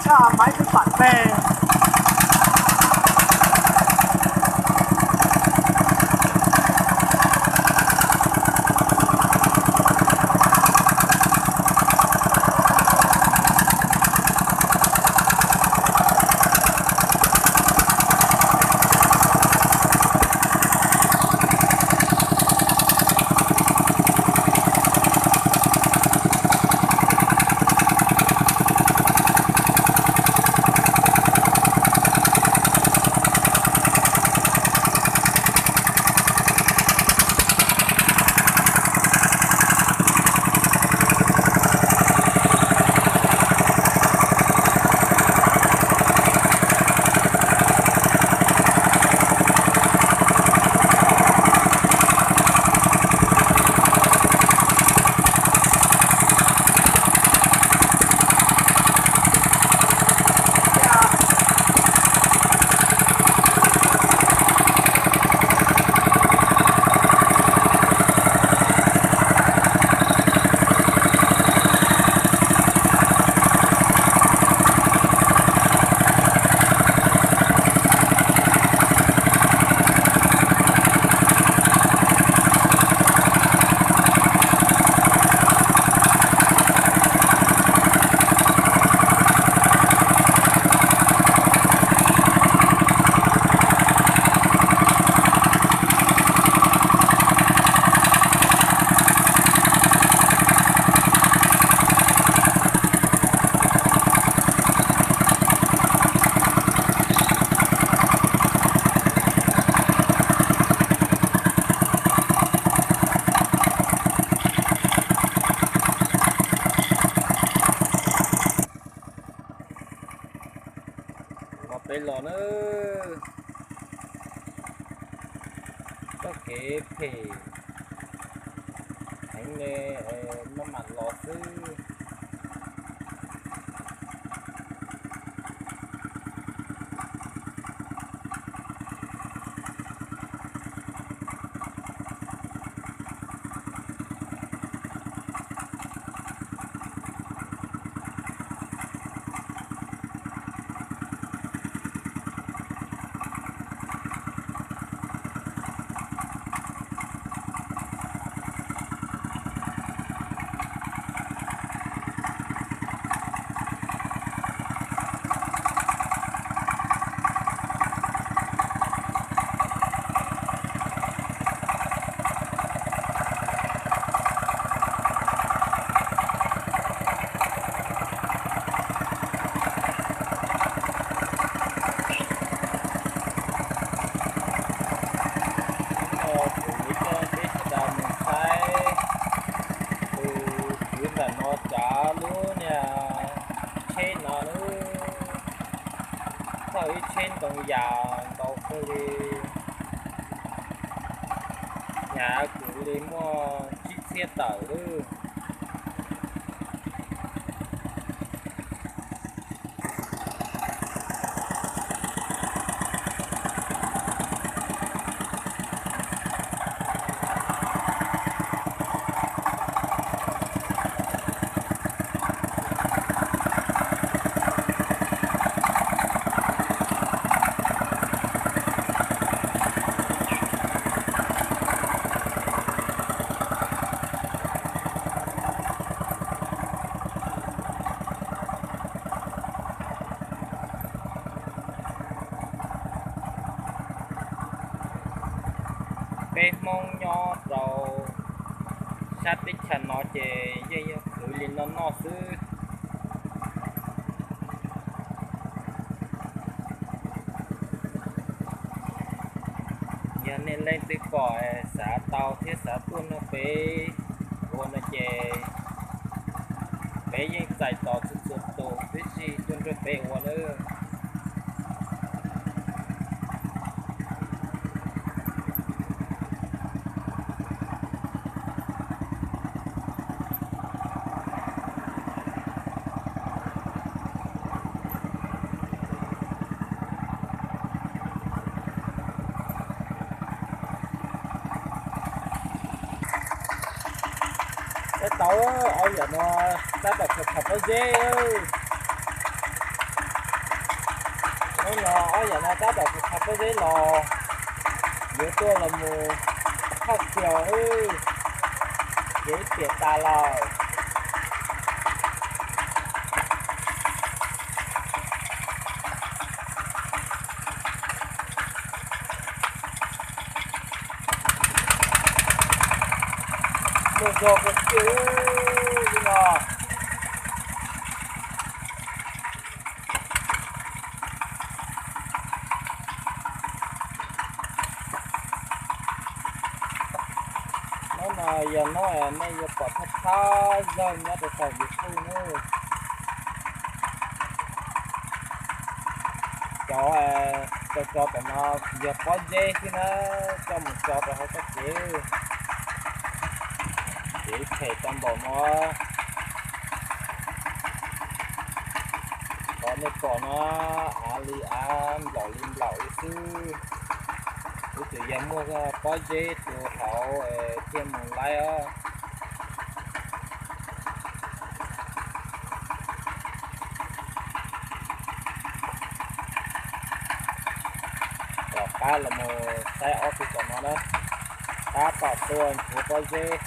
Tshaj maiv xwb pam peg. Los peb los na, txoj kev phem heev li, maj mam los xwb. Kuv coj peb sawv daws mus saib tus kwv ntawm no tsav lub niag tsheb no lub, thauj ib tsheb ntoo yas ntau kawg li. Nyaj kuv li muaj tsib txhiab tawm lub. Peb Hmoob nyob rau sab teb chaws no ces yeej yog khwv li no noj xwb. Yog nej leej twg pom xav tau thiab xav tuaj nrog peb ua no ces peb yeej txais tos txhua txhua tus tib si tuaj nrog peb ua nawb. Peb tau ob yam no tab tom khaws khaws pob zeb. Hnub no ob yam no tab tom tus thaj pob zeb los, yuav tuaj los mus thauj kiaus, kev piam tas lawm. Muaj zog kawg kiag li no. Hnub no yog hnub nej yuav pom thawj thawj zaug nyob rau saum YouTube nawb. Cov tso tso tom no yog pob zeb xwb na, coj mus tso rau hauv txoj kev, kev phem tau npaum no. Qhov nej pom no av li av, nplaum li nplaum li xwb. Ib txwm yog muaj pob zeb tus hauv thiaj mus laib os. Rov qab los mus saib ob tug tom no na. Tab tom tuaj ntxuav pob zeb,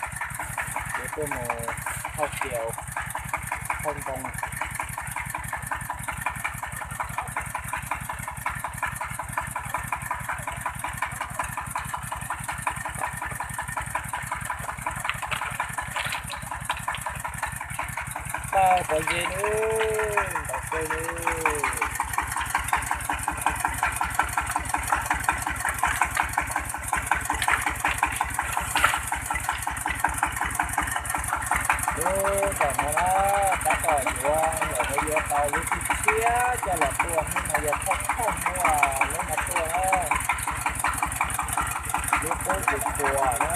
yuav tuaj mus thauj kiaus, thauj ntoo. Tau pob zeb nawb, ntau kawg nawb. Lub tom no na, tab tom yuav, lawv yuav tau lub tshiab tshiab coj los tuaj, hnub no yog thauj thauj muaj lub no tuaj na. Lub qub kuv puas na.